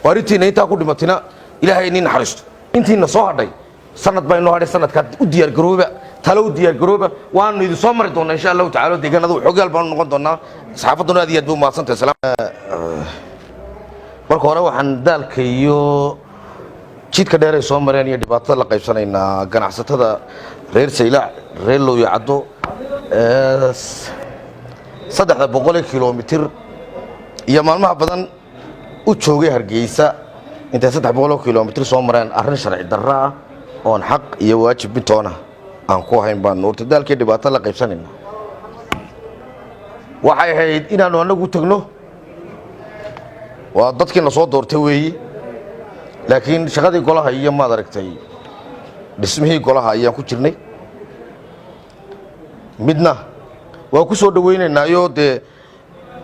Waar intiina intaa ku dhimatina, Ilaahay inin naxariisto. Intiina soo hadhay, sanad baa inoo hadhay. Sanadkaa u diyaargarooba, talo u diyaargarooba. Waanu idin soo mari doonaa, insha Allahu tacala. Deegaanada xogaal baanu noqon doonaa. Saxaafadduna aad iyo aad bay umahadsantahay. Marka hore waxaan daalka iyo jidka dheer ay soo mareen iyo dhibaatada la qaybsanaynaa ganacsatada reer Saylac, reer Lowyo Caddo, 300 kilomitir iyo maalmaha badan u joogay Hargeysa. Intay 300 kilomitir soo mareen, arrin sharci darro ah oon xaq iyo waajib midtoona aan ku ahayn baan horta daalkii dhibaato la qaybsanayna. Waxay ahayd inaannu annagu tagno, waa dadkiina soo doortay weeyi, laakiin shaqadii golaha iyo, maad aragtay, dhismihii golaha ayaan ku jirnay. Midna waa ku soo dhawaynaynaayo dee,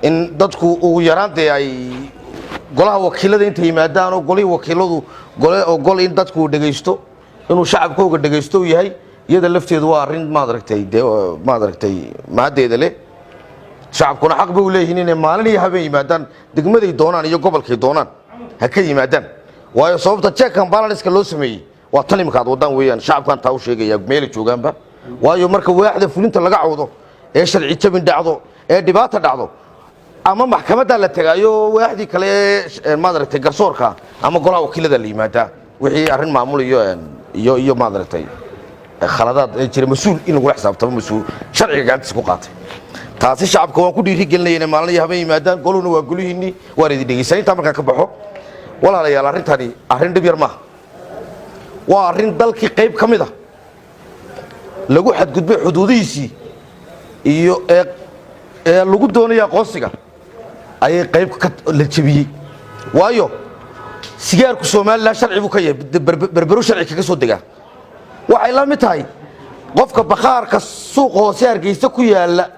in dadku ugu yaraan dee ay golaha wakiilada inta yimaadaan oo golihii wakiiladu gole ogol in dadku dhegaysto, inuu shacabkooga dhegaysto uu yahay, iyada lafteedu waa arrin, maad aragtay dee, maad aragtay, mahaddeeda leh. Shacabkuna xaq bay u leeyihiin inay maalin iyo habeen yimaadaan, degmaday doonaan iyo gobolkay doonaan ha ka yimaadaan. Waayo, sababta check and balance loo sameeyey waa tan imika aad wadaan weeyaan. Shacabkan taa u sheegaya meelay joogaanba. Waayo, marka waaxda fulinta laga cawdo ee sharci jabin dhacdo ee dhibaata dhacdo, ama maxkamaddaa la tegaayo, waaxdii kale ee, maad aragtay, garsoorka, ama golaha wakiilada la yimaadaa, wixii arrin maamul iyo, maad aragtay, khaladaad ee jira, mas-uul in lagula xisaabtamo, mas-uul sharciga gacantiisa ku qaatay. Taasi shacabka waan ku dhiiri gelinaya inay maalin iyo habeen yimaadaan. Goluhuna waa golihiinnii, waan idin dhegeysan. Intaa markaan ka baxo, walaalayaal, arrintani arrin dhib yar maaha. Waa arrin dalkii qayb ka mid a lagu xadgudbay xuduudihiisii iyo ee lagu doonaya aqoonsiga ayay qayb ka la jebiyey. Waayo, sigaarku Somaliland sharci buu ka yahay, Berberu sharci kaga soo degaa. Waxay la mid tahay qofka bakhaarka suuqa hoose Hargeysa ku yaala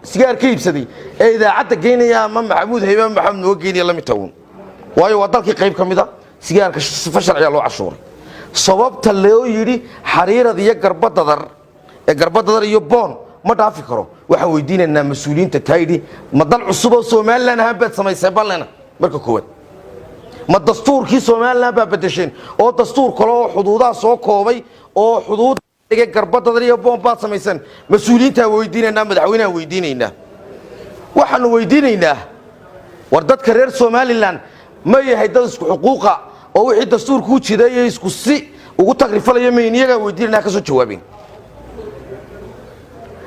sigaar ka iibsaday ee idaacadda geynaya ama Maxamuud Haybe ama Maxamed nooga geynaya la mid tahay. Waayo, waa dalkii qayb ka mid a, sigaarka sifa sharciga loo cashuuray. Sababta loo yidhi Xariirad iyo Garbadadar ee Garbadadar iyo Boon ma dhaafi karo, waxaan weydiinaynaa mas-uuliyiinta taa yidhi: ma dal cusub oo Somaliland ahaan baad samayseen balena? Marka koowaad, ma dastuurkii Somaliland baa bedesheen oo dastuur kale oo xuduudaha soo koobay oo xuduud dhigay Garbadadar iyo Boon baad samayseen? Mas-uuliyiintaa weydiinaynaa, madaxweynaha weydiinaynaa. Waxaanu weydiinaynaa: war dadka reer Somaliland ma yahay dad isku xuquuqa oo wixii dastuurkuu jideeyay isku si ugu tagrifalaya mayn? Iyagaa weydiinayna, ka soo jawaabeen.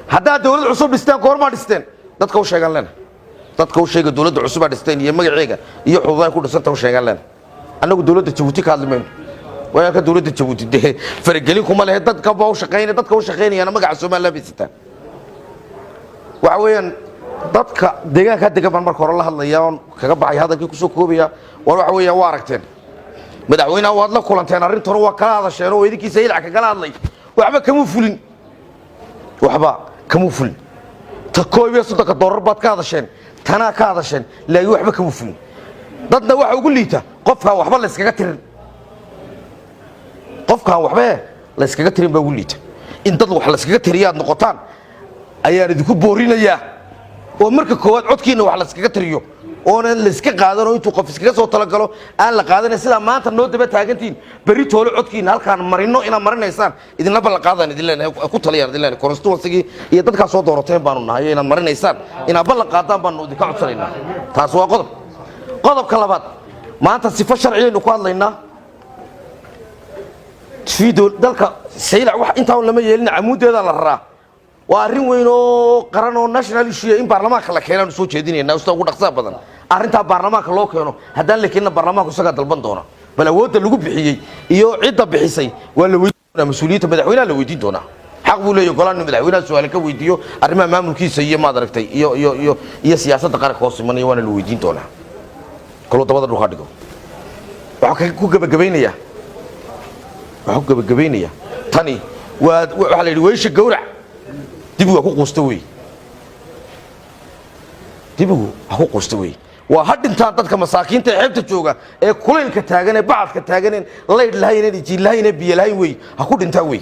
Haddaad dawlad cusub dhisteen, goormaa dhisteen? Dadka u sheegan lena, dadka u sheega dawladda cusubaa dhisteen iyo magaceega iyo xuduudahay ku dhisanta u sheegan lena. Annagu dawladda Jabuuti ka hadli mayno, waayo halka dawladda Jabuuti dee faragelin kuma lehe. Dadka baa u shaqaynaya, dadka u shaqaynayana magaca Somaliland bay sitaan. Waxa weeyaan, dadka deegaankaa degan baan marka hore la hadlaya oon kaga baxay hadalkii kusoo koobaya. War waxa weeyaan, waa aragteen madaxweynaha, waad la kulanteen, arrintuna waa kala hadasheen oo idinkiisa Ilca kagala hadlay. Waxba kamuu fulin, waxba kamuu fulin. Ta 31-ka doolar baad ka hadasheen, tanaa ka hadasheen, laakiin waxba kamuu fulin. Dadna waxa ugu liita qofkaan waxba la yskaga tirin. Qofkaan waxba la yskaga tirin baa ugu liita. In dad wax la yskaga tiriya aad noqotaan ayaan idinku boorinayaa, oo marka koowaad codkiina wax la yskaga tiriyo oonan layska qaadanoo intuu qof iskaga soo talagalo aan la qaadanay. Sidaa maanta noo daba taagantihiin, berri toole codkiina halkaan marino inaad marinaysaan idinla ballan qaadaan idin leenahay, ku taliyaan idin leenahay. Constituency iyo dadkaa soo doorateen baanu nahay, inaad marinaysaan, inaad ballan qaadaan baanu idinka codsanaynaa. Taas waa qodob. Qodobka labaad, maanta sifo sharciyaynu ku hadlaynaa. Fido dalka Saylac wax intaa lama yeelin, camuudeeda la raraa. Waa arrin weyn oo qaran oo national issue in baarlamaanka la keenaanu soo jeedinayna sida ugu dhaqsaha badan arrintaa baarlamaanka loo keeno. Haddaan la keenina, baarlamaanku isagaa dalban doona. Bal awoodda lagu bixiyey iyo cidda bixisay waa la weydiin doonaa mas-uuliyiinta, madaxweynaha la weydiin doonaa. Xaq buu leeyahy golaan inuu madaxweynaha su-aale ka weydiiyo arrimaha maamulkiisa iyo, maad aragtay, iyo siyaasadda qaranka hoos imanaya, waana la weydiin doonaa kaloo dabada dhulka dhigo. Waxaan ku gabagabaynayaa, waxaan ku gabagabaynayaa, tani waa waxaa la yidhi weysha gawrac, dibigu waa ku quusta wey, dibigu ha ku quusta wey. Waa ha dhintaan dadka masaakiinta ee xeebta jooga ee kulaylka taagan ee bacadka taaganeen laydh lahayn, ijiin lahayn, biyo lahayn wey, ha ku dhintaan wey.